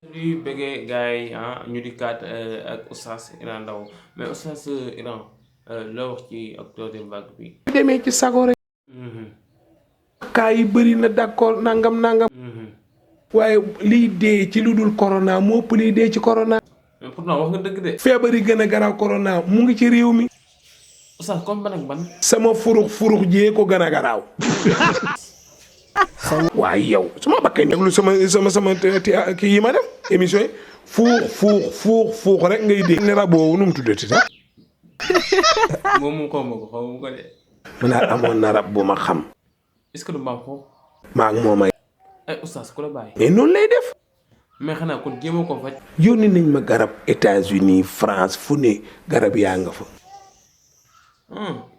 di bëggee gars yi ñu di kat ak Oustaz Iran Ndao mais Oustaz Iran loo wax ci ak troisième vague bi. demee ci sago rek. kaa yi bëri na d'accord nangam. waaye liy dee ci lu dul corona moo ëpp liy dee ci corona. mais pourtant wax nga dëgg de. feebar yi gën a garaaw corona mu ngi ci réew mi. Oustaz comme ban ak ban. sama furux jee ko gën a garaaw. waaye yow su ma bakkee déglu sama kii yi ma def émission yi fuux rek ngay dégg. ne raboo nu mu tuddati sax. moom xaw ma ko de. mu ne amoon na rab bu ma xam. est-ce que du mbaam foofu. maa ngi moom ay. Oustaz ku la bàyyi. mais noonu lay def. mais xanaa kon jéemoo ko faj. yónni nañ ma garab États-Unis France fu ne garab yaa nga fa.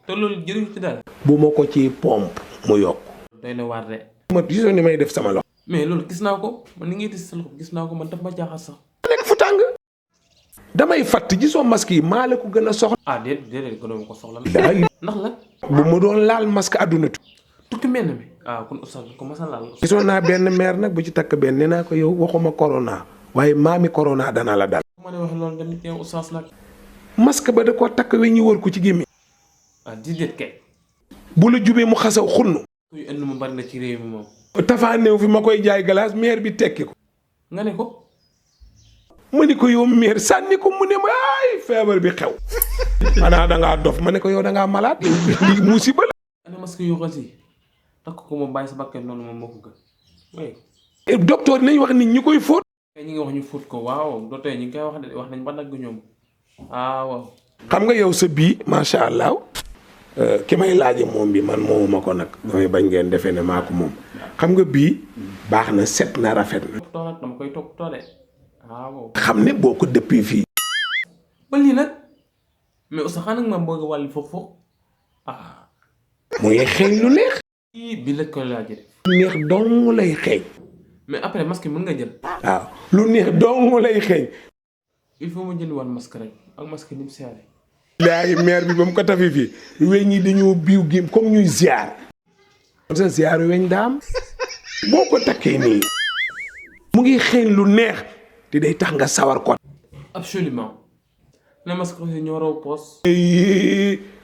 te loolu jëriñu ci dara. bu ma ko ci pompe mu yokk. doy na waar de. ma gisoon ni may def sama loxo. mais loolu gis naa ko man ni ngay gis sa loxo gis naa ko man daf ma jaaxal sax. nekk fu tàng. damay fatt gisoo masque yi maa la ko gën a soxla. déedéet gënoon ko soxla. ndax la. bu ma doon laal masque àdduna tukki mel mi. kon Oustaz ko mos a laal. gisoon naa benn maire nag bu ci takk benn nee naa ko yow waxuma corona waaye maami corona dana la dal. ma ne wax loolu tamit yow Oustaz nag. masque ba da koo takk we ñu wër ko ci gémmi. déedéet kay. bu la jubee mu xasaw xunnu. kuy indi mu bari na ci réew mi moom. tafaaneew fi ma koy jaay glace maire bi tekki ko. nga ne ko. ma ni ko yow maire sànni ko mu ne ma ay feebar bi xew. xanaa da ngaa dof ma ne ko yow da ngaa malade. lii musiba la. ana masque yu xas yi takk ko moom bàyyi sa bakkan noonu moom moo ko gën. docteur nañ wax nit ñi koy fóot. ñi ngi wax ñu fóot ko waaw docteur ñi ngi koy wax de wax nañ ba nag ñoom waaw. xam nga yow sa bii macha allah. ki may laaje moom bi man moomuma ko nag. damay bañ ngeen defee ne maa ko moom. xam nga bii baax na set na rafet na. toppatoo nag dama koy toppatoo de waaw. xam ne boo ko dëppee fii. ba lii nag mais Oustaz xanaa ma bëgg a wàllu foofu muy xeeñ lu neex. bi la ko laajee. lu neex dong lay xeeñ. mais après masque mën nga jël. waaw lu neex dong lay xeeñ. il faut ma jënd woon masque rek ak masque ni mu seere. léegi maire bi ba mu ko tafi fii weñ yi dañoo biiw gi comme ñuy ziar. sa ziar weñ daam boo ko takkee nii mu ngi xeeñ lu neex te day tax nga sawar ko. absolument. na masque aussi ñoo raw poos.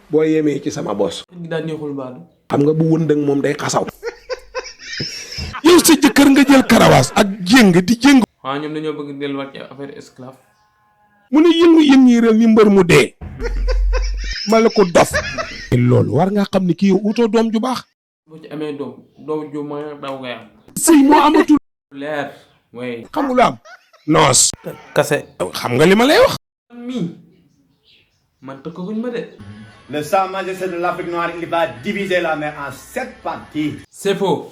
boo yemee ci sama bos. gi daal neexul baadu. xam nga bu wëndëng moom day xasaw. yow sa jëkkër nga jël karawaas ak jéng di jéng. ñoom dañoo bëgg delluwaat ci affaire esclave. mu ne yëngu ñi réel ni mbër mu dee. ma la ko dof. loolu war nga xam ni kii yow utoo doom ju baax. boo ci amee doom ju ma daw ngay am. sëy moo amatul. leer. way xam nga lu am. noos. kase. xam nga li ma lay wax. man tëkkaguñ ma de. Le Sa Majesté de l'Afrique noire, il va diviser la mer en 7 parties. C'est faux.